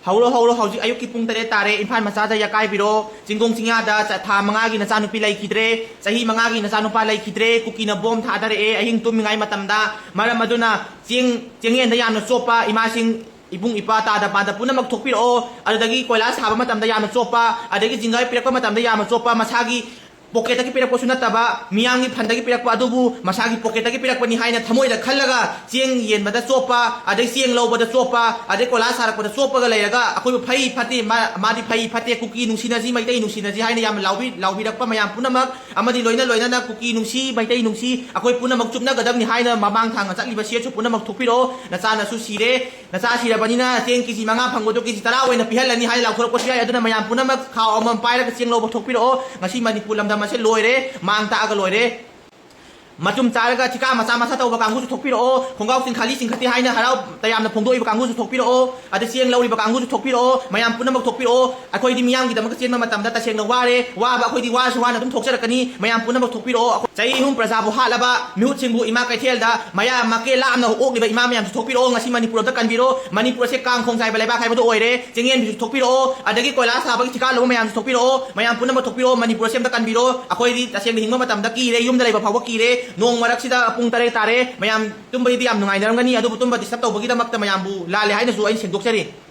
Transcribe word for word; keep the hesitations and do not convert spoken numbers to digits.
ꯍꯧꯔꯣ, ꯍꯧꯔꯣ, ꯍꯧꯖꯤꯛ ꯑꯌꯨꯛꯀꯤ ꯄꯨꯡ ꯇꯔꯦꯠ ꯇꯥꯔꯦ꯫ ꯏꯝꯐꯥꯜ ꯃꯆꯥꯗ ꯌꯥꯀꯥꯏꯕꯤꯔꯣ꯫ ꯆꯤꯡꯒꯣꯡ ꯆꯤꯡꯌꯥꯗ ꯆ-, ꯊꯥ ꯃꯉꯥꯒꯤ ꯅꯆꯥꯅꯨꯄꯤ ꯂꯩꯈꯤꯗ꯭ꯔꯦ, ꯆꯍꯤ ꯃꯉꯥꯒꯤ ꯅꯆꯥꯅꯨꯄꯥ ꯂꯩꯈꯤꯗ꯭ꯔꯦ꯫ ꯀꯨꯀꯤꯅ ꯕꯣꯝ ꯊꯥꯗꯔꯛꯑꯦ꯫ ꯑꯍꯤꯡ ꯇꯨꯝꯃꯤꯉꯥꯏ ꯃꯇꯝꯗ, ꯃꯔꯝ ꯑꯗꯨꯅ ꯆꯦꯡ, ꯆꯦꯡꯌꯦꯟꯗ ꯌꯥꯝꯅ ꯆꯣꯞꯄ ꯏꯃꯥꯁꯤꯡ, ꯏꯕꯨꯡ ꯏꯄ꯭ꯋꯥ ꯇꯥꯗ ꯄꯥꯗ ꯄꯨꯝꯅꯃꯛ ꯊꯣꯛꯄꯤꯔꯛꯑꯣ꯫ ꯑꯗꯨꯗꯒꯤ ꯀꯣꯏꯂꯥꯁ ꯊꯥꯕ ꯃꯇꯝꯗ ꯌꯥꯝꯅ ꯆꯣꯞꯄ, ꯑꯗꯒꯤ ꯖꯤꯡꯒꯔ ꯄꯤꯔꯛꯄ ꯃꯇꯝꯗ ꯌꯥꯝꯅ ꯆꯣꯞꯄ, ꯃꯁꯥꯒꯤ ꯄꯣꯀꯦꯠꯇꯒꯤ ꯄꯤꯔꯛꯄꯁꯨ ꯅꯠꯇꯕ, ꯃꯤꯌꯥꯝꯒꯤ ꯐꯟꯗꯒꯤ ꯄꯤꯔꯛꯄ ꯑꯗꯨꯕꯨ ꯃꯁꯥꯒꯤ ꯄꯣꯀꯦꯠꯇꯒꯤ ꯄꯤꯔꯛꯄꯅꯤ ꯍꯥꯏꯅ ꯊꯃꯣꯏꯗ ꯈꯜꯂꯒ ꯆꯦꯡ ꯌꯦꯟꯕꯗ ꯆꯣꯞꯄ, ꯑꯗꯩ ꯆꯦꯡ ꯂꯧꯕꯗ ꯆꯣꯞꯄ, ꯑꯗꯩ ꯀꯣꯏꯂꯥꯁ ꯊꯥꯔꯛꯄꯗ ꯆꯣꯞꯄꯒ ꯂꯩꯔꯒ ꯑꯩꯈꯣꯏꯕꯨ ꯐꯩ ꯐꯠꯇꯦ, ꯃꯥ-, ꯃꯥꯗꯤ ꯐꯩ ꯐꯠꯇꯦ, ꯀꯨꯀꯤ ꯅꯨꯡꯁꯤꯅꯁꯤ, ꯃꯩꯇꯩ ꯅꯨꯡꯁꯤꯅꯁꯤ ꯍꯥꯏꯅ ꯌꯥꯝꯅ ꯂꯥꯎꯕꯤ-, ꯂꯥꯎꯕꯤꯔꯛꯄ ꯃꯌꯥꯝ ꯄꯨꯝꯅꯃꯛ, ꯑꯃꯗꯤ ꯂꯣꯏꯅ ꯂꯣꯏꯅꯅ ꯀꯨꯀꯤ ꯅꯨꯡꯁꯤ, ꯃꯩꯇꯩ ꯅꯨꯡꯁꯤ, ꯑꯩꯈꯣꯏ ꯄꯨꯝꯅꯃꯛ ꯆꯨꯞꯅꯒꯗꯕꯅꯤ ꯍꯥꯏꯅ ꯃꯃꯥꯡ ꯊꯥꯡꯅ ꯆꯠꯂꯤꯕ ꯁꯦꯠꯁꯨ ꯄꯨꯝꯅꯃꯛ ꯊꯣꯛꯄꯤꯔꯛꯑꯣ꯫ ꯅꯆꯥꯅꯁꯨ ꯁꯤꯔꯦ, ꯅꯆꯥ ꯁꯤꯔꯕꯅꯤꯅ ꯆꯦꯡ ꯀꯦꯖꯤ ꯃꯉꯥ ꯐꯪꯕꯗꯣ ꯀꯦꯖꯤ ꯇꯔꯥ ꯑꯣꯏꯅ ꯄꯤꯍꯜꯂꯅꯤ ꯍꯥꯏꯅ ꯂꯥꯎꯊꯣꯔꯛꯄꯁꯨ ꯌꯥꯏ꯫ ꯑꯗꯨꯅ ꯃꯌꯥꯝ ꯄꯨꯝꯅꯃꯛ ꯈꯥꯎ ꯑꯃꯃꯝ ꯄꯥꯏꯔꯒ ꯆꯦꯡ ꯂꯧꯕ ꯊꯣꯛꯄꯤꯔꯛꯑꯣ꯫ ꯉꯁꯤ ꯃꯅꯤꯄꯨꯔ ꯂꯝꯗꯝ ꯑꯁꯦ ꯂꯣꯏꯔꯦ, ꯃꯥꯡ ꯇꯥꯛꯑꯒ ꯂꯣꯏꯔꯦ꯫ ꯃꯆꯨꯝ ꯆꯥꯔꯒ ꯊꯤꯀꯥ ꯃꯆꯥ ꯃꯆꯥ ꯇꯧꯕ ꯀꯥꯡꯕꯨꯁꯨ ꯊꯣꯛꯄꯤꯔꯛꯑꯣ꯫ ꯈꯣꯡꯒ꯭ꯔꯥꯎ ꯆꯤꯡꯈꯠꯂꯤ ꯆꯤꯡꯈꯠꯇꯦ ꯍꯥꯏꯅ ꯍꯔꯥꯎ ꯇꯌꯥꯝꯅ ꯐꯣꯡꯗꯣꯛꯏꯕ ꯀꯥꯡꯕꯨꯁꯨ ꯊꯣꯛꯄꯤꯔꯛꯑꯣ꯫ ꯑꯗ ꯆꯦꯡ ꯂꯧꯔꯤꯕ ꯀꯥꯡꯕꯨꯁꯨ ꯊꯣꯛꯄꯤꯔꯛꯑꯣ꯫ ꯃꯌꯥꯝ ꯄꯨꯝꯅꯃꯛ ꯊꯣꯛꯄꯤꯔꯛꯑꯣ꯫ ꯑꯩꯈꯣꯏꯗꯤ ꯃꯤꯌꯥꯝꯒꯤꯗꯃꯛꯇ ꯆꯦꯟꯕ ꯃꯇꯝꯗ ꯇꯁꯦꯡꯅ ꯋꯥꯔꯦ꯫ ꯋꯥꯕ ꯑꯩꯈꯣꯏꯗꯤ ꯋꯥꯔꯁꯨ ꯋꯥꯅ ꯑꯗꯨꯝ ꯊꯣꯛꯆꯔꯛꯀꯅꯤ꯫ ꯃꯌꯥꯝ ꯄꯨꯝꯅꯃꯛ ꯊꯣꯛꯄꯤꯔꯛꯑꯣ꯫ ꯑꯩꯈꯣꯏ ꯆꯍꯤ ꯑꯍꯨꯝ ꯄ꯭ꯔꯖꯥꯕꯨ ꯍꯥꯠꯂꯕ ꯃꯤꯍꯨꯠꯁꯤꯡꯕꯨ ꯏꯃꯥ ꯀꯩꯊꯦꯜꯗ ꯃꯌꯥꯝ ꯃꯀꯦ ꯂꯥꯝꯅ ꯑꯣꯛꯂꯤꯕ ꯏꯃꯥ ꯃꯌꯥꯝꯁꯨ ꯊꯣꯛꯄꯤꯔꯛꯑꯣ꯫ ꯉꯁꯤ ꯃꯅꯤꯄꯨꯔ ꯑꯝꯇ ꯀꯟꯕꯤꯔꯣ꯫ ꯃꯅꯤꯄꯨꯔ ꯑꯁꯦ ꯀꯥꯡ ꯈꯣꯡ ꯆꯥꯏꯕ ꯂꯩꯕꯥꯛ ꯍꯥꯏꯕꯗꯨ ꯑꯣꯏꯔꯦ꯫ ꯆꯦꯡꯌꯦꯟꯕꯤꯁꯨ ꯊꯣꯛꯄꯤꯔꯛꯑꯣ꯫ ꯑꯗꯒꯤ ꯀꯣꯏꯂꯥꯁ ꯊꯥꯕꯒꯤ ꯊꯤꯀꯥ ꯂꯧꯕ ꯃꯌꯥꯝꯁꯨ ꯊꯣꯛꯄꯤꯔꯛꯑꯣ꯫ ꯃꯌꯥꯝ ꯄꯨꯝꯅꯃꯛ ꯊꯣꯛꯄꯤꯔꯛꯑꯣ꯫ ꯃꯅꯤꯄꯨꯔ ꯑꯁꯦ ꯑꯝꯇ ꯀꯟꯕꯤꯔꯣ꯫ ꯑꯩꯈꯣꯏꯗꯤ ꯇꯁꯦꯡꯅ ꯍꯤꯡꯕ ꯃꯇꯝꯗ ꯀꯤꯔꯦ꯫ ꯌꯨꯝꯗ ꯂꯩꯕ ꯐꯥꯎꯕ ꯀꯤꯔꯦ꯫ ꯅꯣꯡ ꯃꯔꯛꯁꯤꯗ ꯄꯨꯡ ꯇꯔꯦꯠ ꯇꯥꯔꯦ꯫ ꯃꯌꯥꯝ ꯇꯨꯝꯕꯒꯤꯗꯤ ꯌꯥꯝ ꯅꯨꯡꯉꯥꯏꯅꯔꯝꯒꯅꯤ, ꯑꯗꯨꯕꯨ ꯇꯨꯝꯕ ꯗꯤꯁꯇꯔꯕ ꯇꯧꯕꯒꯤꯗꯃꯛꯇ ꯃꯌꯥꯝꯕꯨ ꯂꯥꯜꯂꯦ ꯍꯥꯏꯅꯁꯨ ꯑꯩꯅ ꯁꯦꯡꯗꯣꯛꯆꯔꯤ꯫